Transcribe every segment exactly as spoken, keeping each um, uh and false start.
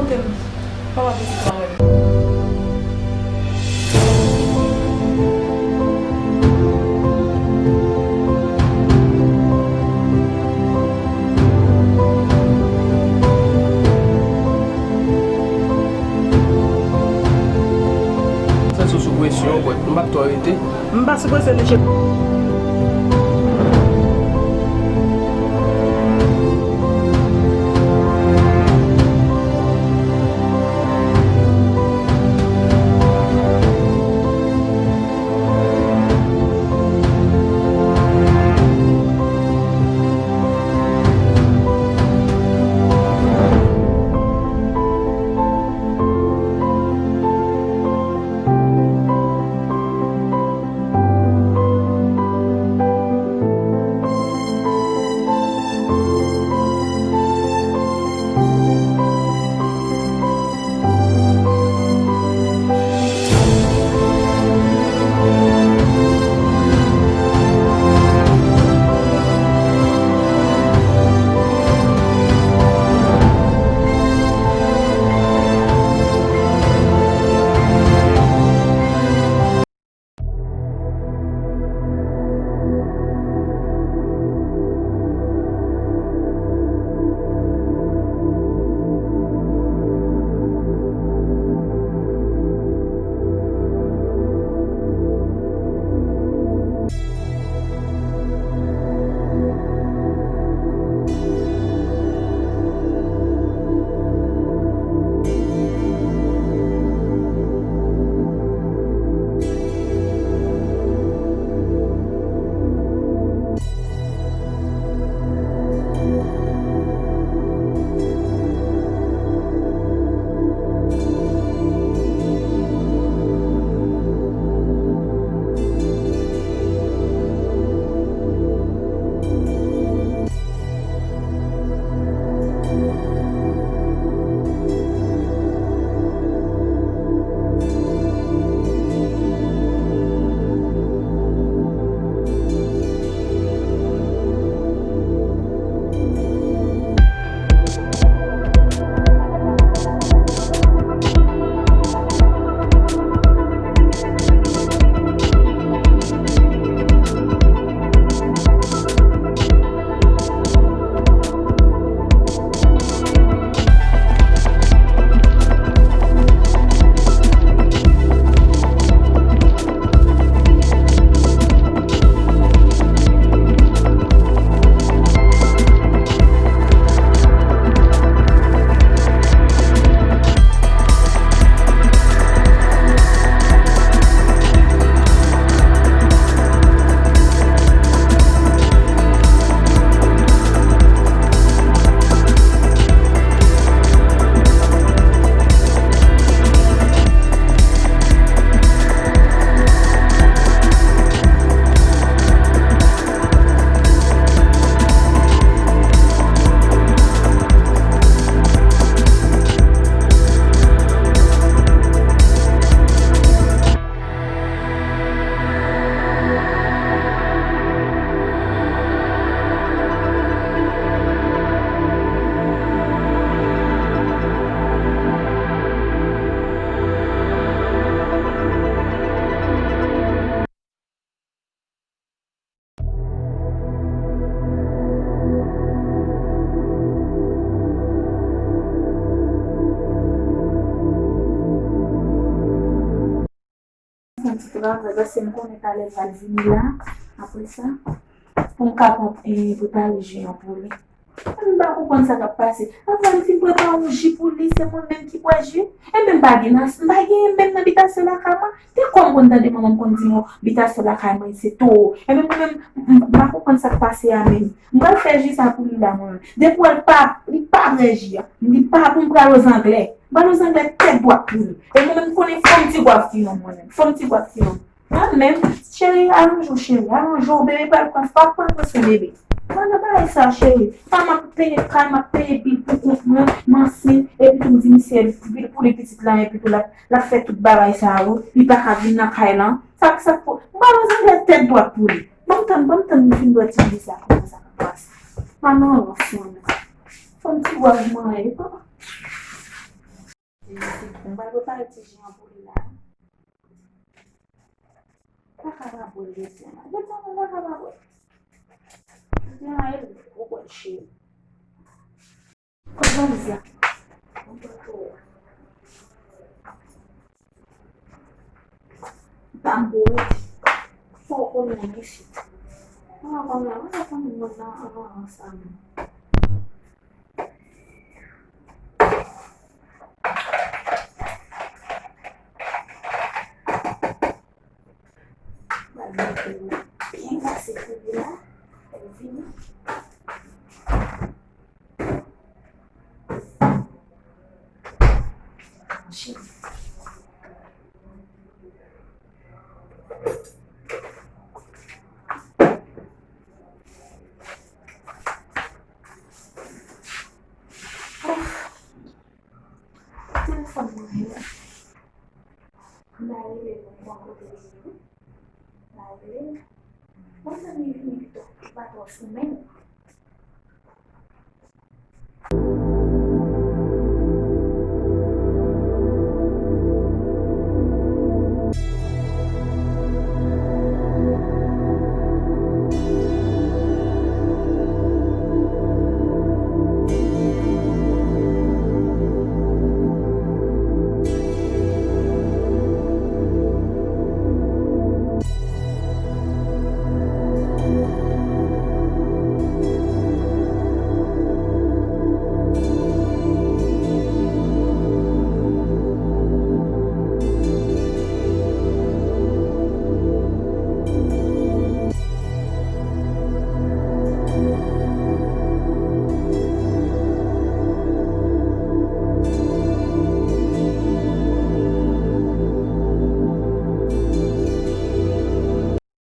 Kòman pitit mwen rele? Santi w sou presyon, but m p ap twò rete. M pa sou presyon, mesye. Fè yon ti travay, paske m konnen talè l pral vini la. Apre sa, pou m kapab, eh, prepare ji an pou li. M pa konprann sa k ap pase. Apre m fin prepare yon ji pou li, se mwen menm ki bwè ji. Enben, m pa gen nas, m pa gen menm nan bitasyon lakay mwen. Depi m konn tande manman m konn di nou, bitasyon lakay mwen se towo. Enben, mwen menm, m, m pa konprann sa k pase a menm. M pral fè ji sa pou li la, mwen menm. Depi w wè l pa, li pa bwè ji a. Li pa pou m pral ozanglè. M pral ozanglè tèt dwat pou li. E mwen menm, m konnen fò m ti gwav ti nonm, mwen menm. Fò m ti gwav ti nonm. Mwen menm, cheri, alonje w, cheri, alonje w, bebe pral pran, pa pran pran swen bebe. Mwen nan bagay sa, cheri. Sa m ap peye kay, m ap peye bil pou kont mwen, m ansent, epi tou m di misye bil pou li pitit la, epi tou l ap, l ap fè tout bagay sa yo, li pa ka vin nan kay lan. Sa, sa pou, m ba nou zanglè tèt dwat pou li. Ban m tann, ban m tann m fin bwè ti bil sa, kòman sa ka pase. Pa nan rans mwen menm. Fò m ti gwav mwen ye. Oh. Mwen pral prepare ti ji an pou li la. Pa ka pa bwè l jodi a la. Jodi a mwen pa ka pa bwè l. Jodi a la e gwo bwè l cheri. Kot valiz la? Mwen pral pou ou. Tango, fò w konnen isit. Mwen pa konnen, mwen pa konnen mwen nan ansanm. Byen pase pou li la, fè l vini. Telefòn mwen ye. M ta rele l, m konn kote l ye wi. M ta rele l. Bon, zanmi vini pito, li pa twò sou men.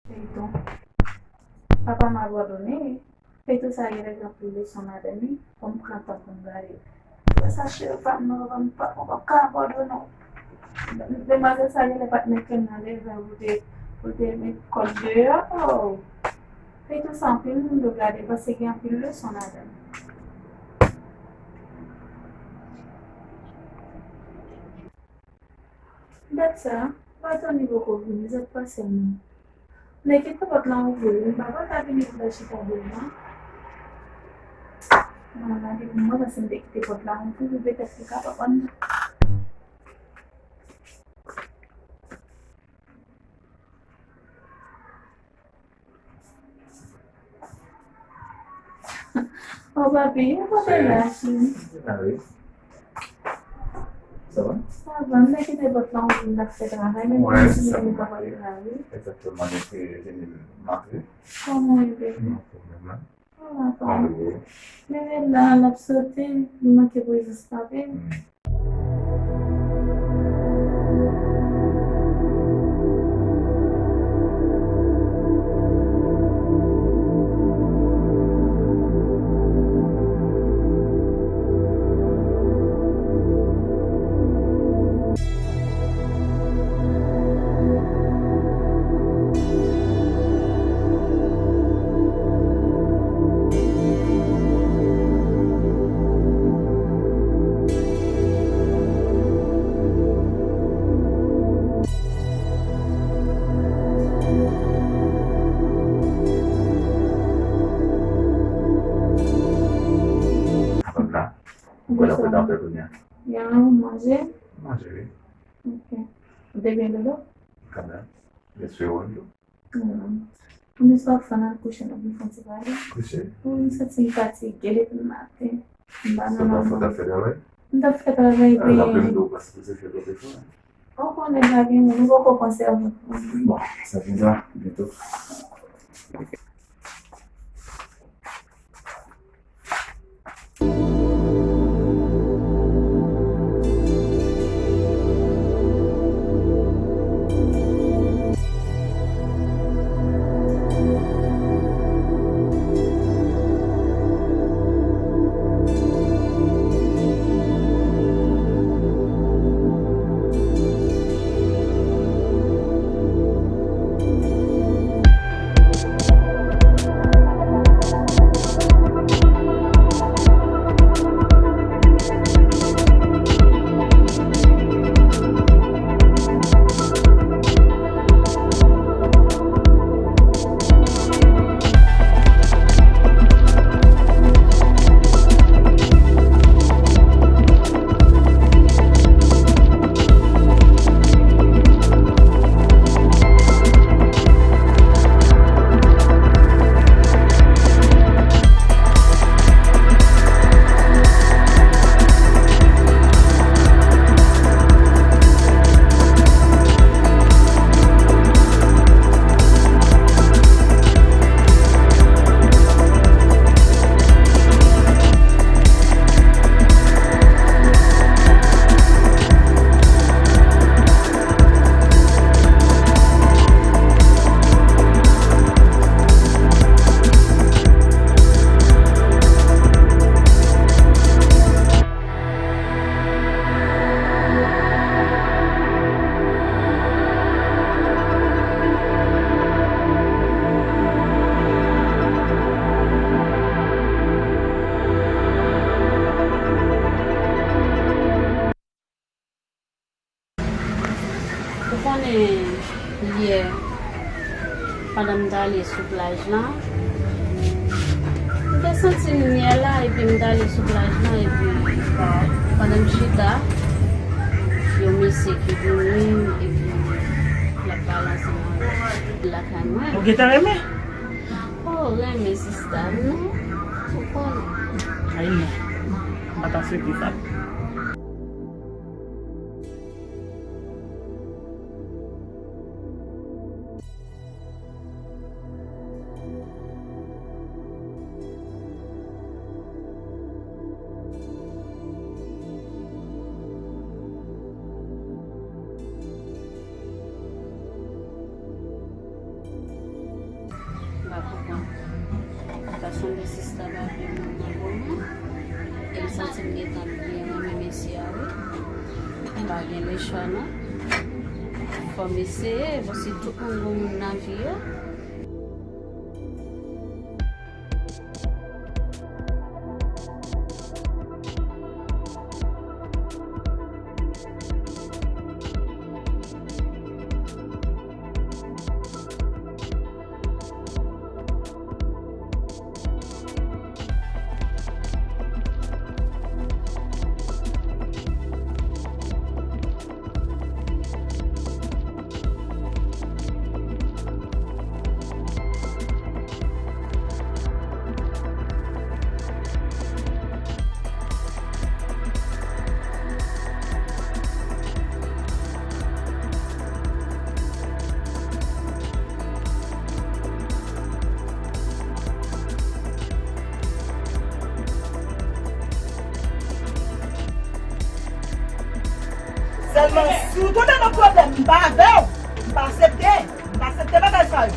Feyton. Papa m abandone. Feyton sa genlè gen anpil leson ladan li. Fò m pran tan pou m gade. Sa cheri pa m nan, papa m pa, m p ap ka abandone w. Demwazèl sa genlè pa t met kè l nan leve pou te, pou te met kò l deyò. Feyton sa anpil moun dwe gade paske gen anpil leson ladan li. Dat sa, m pa tande li poko vini, sa k pase menm? Nèg kite pòt la ouvri wi, m pa konn ta vini pou l al chita devan. Mwen gade pou mwen, paske m te kite pòt la ouvri, li petèt li kapab anndan. O papi, e kote l la cheri? Ah wi. Sa va? Sa va, m te kite pòt la ouvri, m t ap fè travay, men m vin li pa pral travay. Egzakteman, li te vini maten. Kòman w ye, baby? Nan fòm, mwen. Sa va, pa. Bebe la, l ap sote, li manke prezans papi. Kòm la, ou pral apre nan fè kounye a. Ya, ou manje? Manje, wi. Ok. Ou te byen dodo? Kanmenm. Mesye yo, yo. Hmm. Pou mesye w ap fann al kouche, nou vin fè yon ti pale. Kouche? Wi, m santi m fatige depi maten. M pa nan nòmal. Sa w t ap fè travay? M t ap fè travay byen. L ap plen do paske se fè twòp efò. Ou konnen pa gen moun, ou poko panse avèk mwen. Bon, sa konsa, byento. Men yè, pandan m t ale sou plaj lan, m te santi m yè la, epi m t ale sou plaj lan, epi pandan m chita, yon mesye ki vini, epi l ap pale ansanm avè m lakay mwen. Ou gentan renmen? Oh, renmen sista, non. Ou konnen. Ay non, m pa t aksepte sa. M pa konprann. Ta sanble sista pa vle moun nan pou mwen. E m santi m gentan byen renmen mesye a, wi. M pa gen lechwa, non. Fò m eseye, paske tout moun gon moun nan vi yo. Sèlman, si w tonbe nan pwoblèm, m pa avè w. M pa aksepte. M pa aksepte bagay sa yo.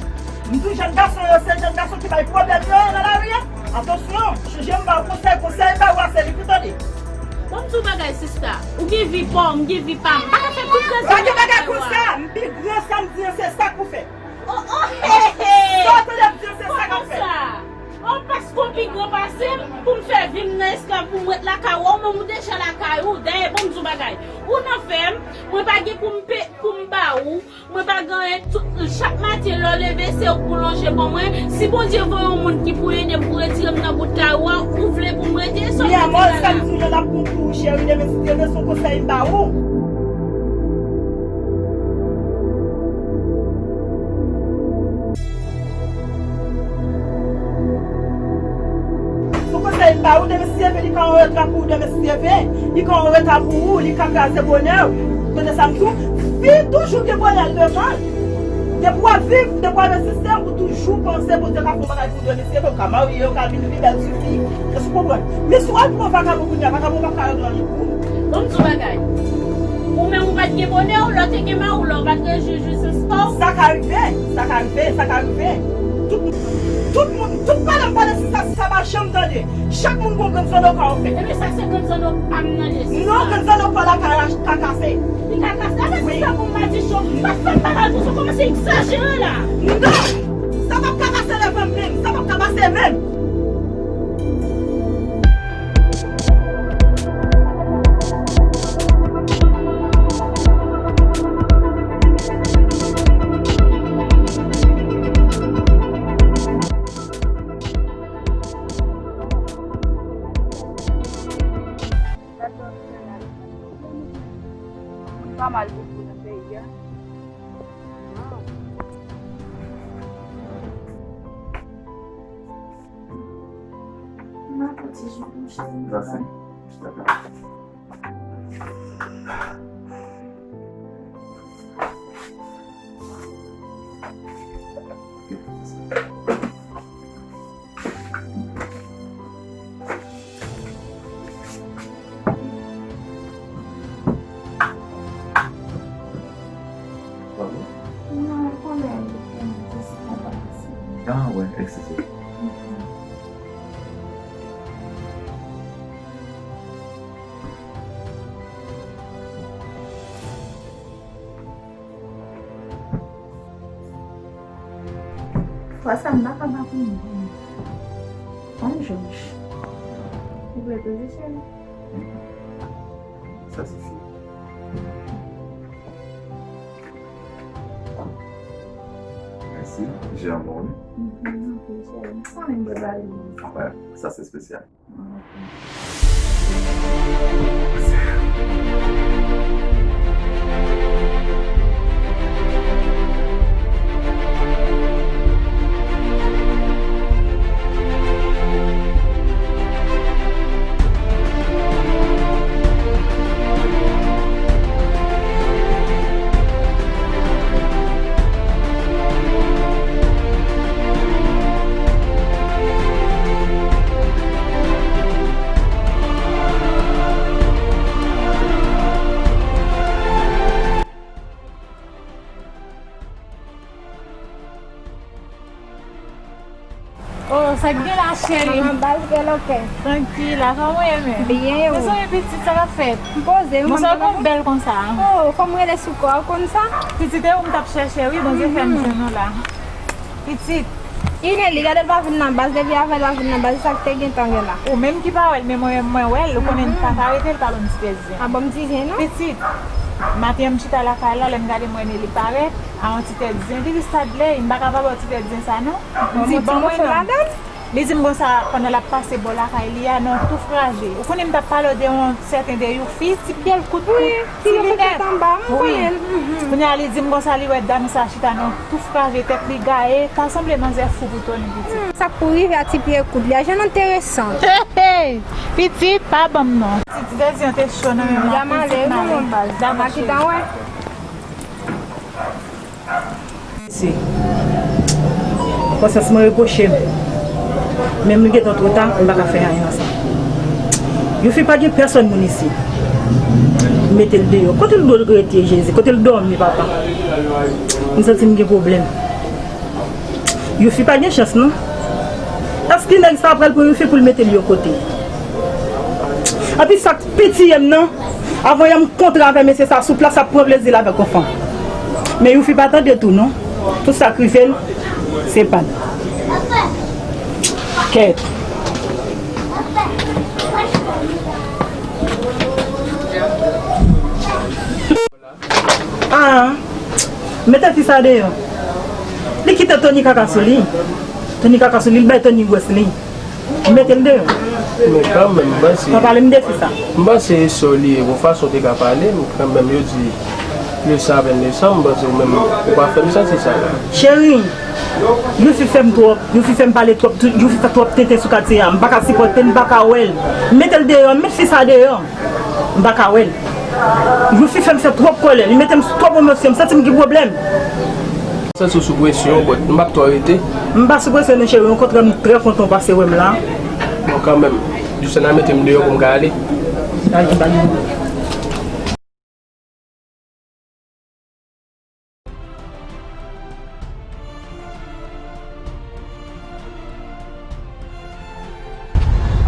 M di w, jèn gason yo, se jèn gason ki bay pwoblèm yo ye nan lari a. Atansyon, chanje m ba w konsèy, konsèy m ba w a se li pou tande. Bon, m di w bagay, sista. Ou gen vi pa w, m gen vi pa m. Pa ka fè tout rezon. Pa gen bagay konsa. M pi gran, sa m di an, se sa k pou fè. Oh, oh, he, he. Sa w tande m di an, se sa k ap fèt. Oh, paske w pi gran pase m, pou m fè vi m nan esklav, pou m ret lakay ou, ou menm ou deja lakay ou. Dayè, bon, m di w bagay. Ou nan fè m, mwen pa gen pou m pe-, pou m ba ou. Mwen pa gen anyen, tout, chak maten lè w leve, se ou k pou lonje ban mwen. Si Bondye voye yon moun ki pou ede m, pou retire m nan bout kay ou a, ou vle pou m rete? Sa w vle di la? Mi amor, sa m di w la, l ap bon pou ou, cheri, demen si Dye vle, se yon konsèy m ba ou. Se yon konsèy m ba ou, demen si Dye vle, li ka an reta pou ou, demen si Dye vle, li ka an reta pou ou, li ka kraze bonè w. Tande sa m di w, fi toujou gen bonè l devan l. Depi w ap viv, depi w ap egziste, ou toujou panse Bondye ka fè yon bagay pou ou demen si Dye vle, ou ka marye, ou ka vin pi bèl sou fi. Èske w konprann? Men si w al pran vakabon kounye a, vakabon p ap ka regle anyen pou ou. Bon, m di w bagay. Ou menm ou pa t gen bonè w, lè w te gen mari w la, ou pa t rejwi jwisans pa w? Sa ka rive, sa ka rive, sa ka rive. Tout, tout moun, tout pale m pale sou sa, sista pa janm tande. Chak moun gon grenn zanno pa w fè. Ebyen, sa se grenn zanno pa m nan, li, sista. Non, grenn zanno pa w la ka, ka kase. Li ka kase? Amen, wi. Sista, pou m madichon, pa fè m bagay konsa, w kòmanse egzajere la. Non! Sa p ap ka pase devan m menm, sa p ap ka pase menm. Moun pa mal bokou nan peyi a. Mwen pran ti jou pou m chita. Ah, wè, eskize. Fwa sa m pa ka pa konprann. Ann Jòj. Ou vle toujou cheri? Sa sifi. J'ai un monde. Mhm, ok, cheri. Mwen menm bò ba li. Anfen, sa se espesyal. Oh, sa k gen la, cheri? Manman baz, gen lòkè. Trankil la, kòman w ye menm? Byen, e ou? Mezanmi, pitit, sa k ap fèt? M poze, m konn sa w konn bèl konsa. Oh, fò m rele sou kò w konn sa? Pitit, e ou m t ap chèche, wi, Bondye fè m jwenn ou la. Pitit. Ineli, gade l pa vin nan baz, depi avè l pa vin nan baz, sa k te gentan gen la? Ou menm ki pa wè l, men mwen, mwen wè l, ou konnen m pa ka rete l pa ban m ti tèt zen. A, ban m ti zen, non? Pitit, maten an m chita lakay la, lè m gade m wè Ineli parèt, a yon ti tèt zen, depi sa de lè, m pa ka pa ba w ti tèt zen sa, non. M di, ban mwen non. Li di m konsa, pandan l ap pase bò lakay li a, nan tou fraje. Ou konnen m t ap pale w de yon sèten de Youfi, ti pye l kout kout, ti linèt. Wi. Kounye a li di m konsa, li wè dam sa chita nan tou fraje, tèt li gaye, ta sanble manzè fou pou Tony pitit. Hmm, sa k pou rive a ti pye kout li a, jan l enteresan. Hey, hey! Pitit, pa ban m non. Ti, ti tèt zen an te cho nan men mwen, pitit, m ale. Dakò, cheri. Mesye, konsyans mwen repwoche m. Men m gentan twò ta, m pa ka fè anyen nan sa. Youfi pa gen pèsòn moun isi. M mete l deyò. Kote l dwe rete, Jezi? Kote l dòmi, papa? M santi m gen pwoblèm. Youfi pa gen chans, non. Èske nèg sa pral pran Youfi pou l mete l yon kote? Epi sa k pi tiye m nan, avan yè m kontre avè mesye sa sou plas, ap pran plezi l avèk yon fanm. Men Youfi pa tande tou non. Tout sa k rive l, se pa l. Kèt. Ah, mete fi sa deyò. Li kite Tony kaka sou li. Tony kaka sou li, li bay Tony gwès li. Mete l deyò. Men kanmenm, m panse. Pa pale m de fi sa. M panse se sè w li ye, bon, fason w te ka pale, men kanmenm, yo di, le savant descend, m panse ou menm, ou pa fè m santi sa la. Cheri, Youfi fè m twòp, Youfi fè m pale twòp, Youfi fè twòp tenten sou katye a. M pa ka sipòte l, m pa ka wè l. Mete l deyò, met fi sa deyò. M pa ka wè l. Youfi fè m fè twòp kòlè, li mete m sou twòp emosyon, m santi m gen pwoblèm. M santi w sou presyon, but m p ap twò rete. M pa sou presyon non cheri, okontrè m trè kontan w pase wè m la. Bon, kanmenm, jis ann a mete m deyò pou m ka ale. Dale, dale.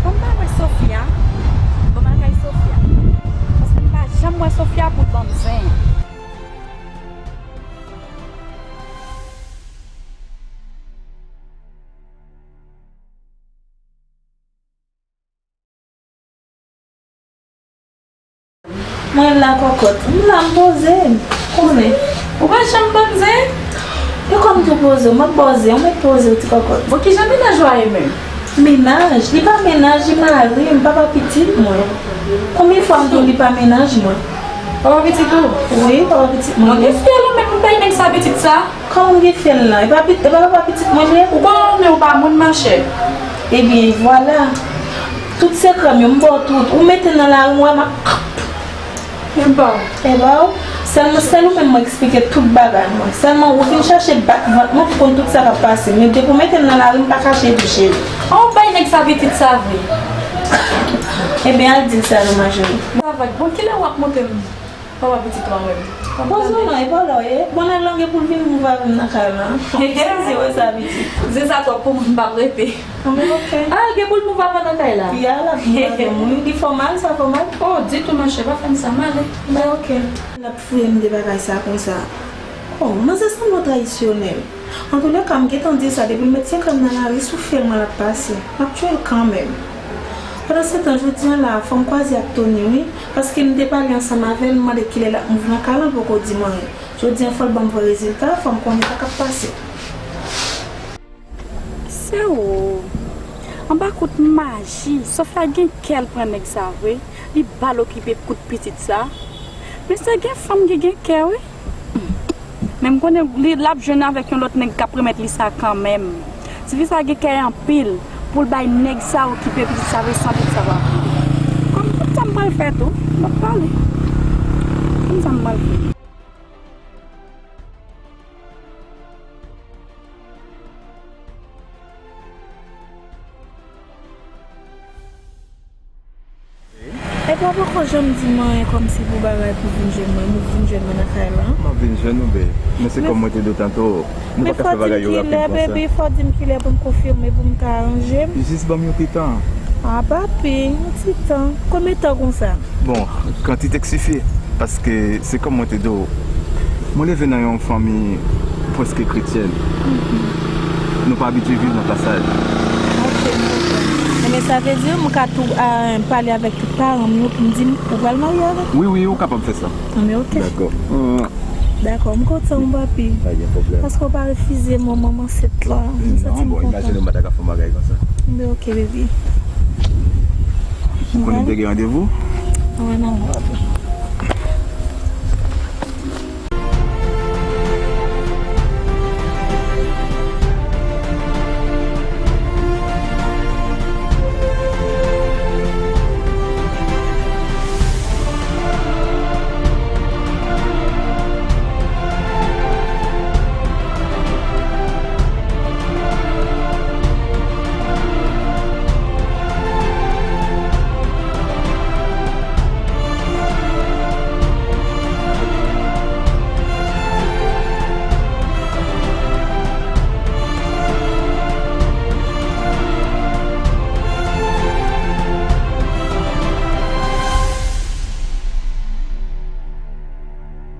Ban m pa wè Sofia. Ban m al kay Sofia. Paske m pa janm wè Sofia pou l ban m zen. Mwen la kòkòt, m la m poze, konnen. Ou pa janm ban m zen? E kòm tou poze, mwen poze, ou mèt poze w ti kòkòt. Bon, kijan mennaj ou a ye menm? Mennaj? Li pa mennaj, li mari m, papa pitit mwen. Konbyen fwa m di w li pa mennaj mwen? Papa pitit ou? Wi, papa pitit mwen. Mwen gen fyèl ou menm, ou bay nèg sa pitit sa? Kòman m gen fyèl la? E pa pit-, e pa papa pitit mwen li ye? Ou konnen ou pa moun, machè. Ebyen, vwala. Tout sekrè m yo, m ba w tout. Ou mete m nan lari, m wè m ap. Men ba w. E ba w. Sèlman, sèl ou menm mwen eksplike tout bagay mwen. Sèlman, ou vin chache bat vant mwen pou konn tout sa k ap pase. Men depi w mete m nan lari, m pa kache tou, cheri. An, ou bay nèg sa pitit sa vre? Ebyen, al di l sa non, ma chérie. Sa va. Bon, kilè w ap montre m? Papa pitit ou a menm. Poze w non, e pa la w ye. Bon, nèg la gen pou l vin mouv avè m nan kay la. Sezi wè sa pitit. Zen sa twòp pou mwen, m p ap rete. Ah, men ok. Ah, gen pou l mouv avè w nan kay la. Ya, l ap mouv avè m, wi. Li fè w mal, sa fè w mal? Oh, ditou, machè, pa fè m sa, m ale. Men ok. L ap fouye m de bagay sa konsa. Oh, manzè sanble w tradisyonèl. Antoulèka, m gentan di sa, depi l met sekrè m nan lari, sou fyèl mwen l ap pase. M ap tchwe l kanmenm. Pandansetan, jodi a la, fò m kwaze ak Tony, wi, paske m te pale ansanm avè l, m mande kilè l ap mouv nan kay la, l poko di m anyen. Jodi a, fò l ban m vrè rezilta, fò m konnen sa k ap pase. Oh. Anba kout maji, Sofia gen kè l pran nèg sa vre. Li ba l okipe kout pitit sa. Mesye, gen fanm ki gen kè, wi. Men m konnen li, l ap jwenn avèk yon lòt nèg k ap remèt li sa kanmenm. Tifi sa gen kè anpil pou l bay nèg sa okipe pitit sa vre san pitit sa pa vre. Kòm, kòm sa m pral fè tou, m ap pale. Kòm sa m pral fè. Epi w poko janm di m anyen kòmsi pou bagay pou vin jwenn mwen, ou vin jwenn mwen nan kay la. M ap vin jwenn ou, babe. Men se kòm mwen te di w tanto, nou pa ka fè bagay yo rapid konsa. Men fò di m kilè, baby, fò di m kilè pou m konfime, pou m ka aranje m. Jis ban m yon ti tan. Ah, papi, yon ti tan. Konbyen tan konsa? Bon, kantite k sifi. Paske se kòm mwen te di w, mwen leve nan yon fanmi prèske kretyèn. Nou pa abitye viv nan pasaj. Ok, m konprann. Enben, sa vle di, mwen ka tou, a, pale avèk tout paran m yo pou m di m, ou pral marye avèk mwen? Wi, wi, ou kapab fè sa. Enben, ok. Dakò. Dakò, m kontan, wi, papi. Pa gen pwoblèm. Paske w pa refize m, manman ansent la. M santi m kontan. Non, bon, imajine m pa ta ka fè yon bagay konsa. Enben, ok, baby. Ou konnen m te gen randevou? Wi, manman.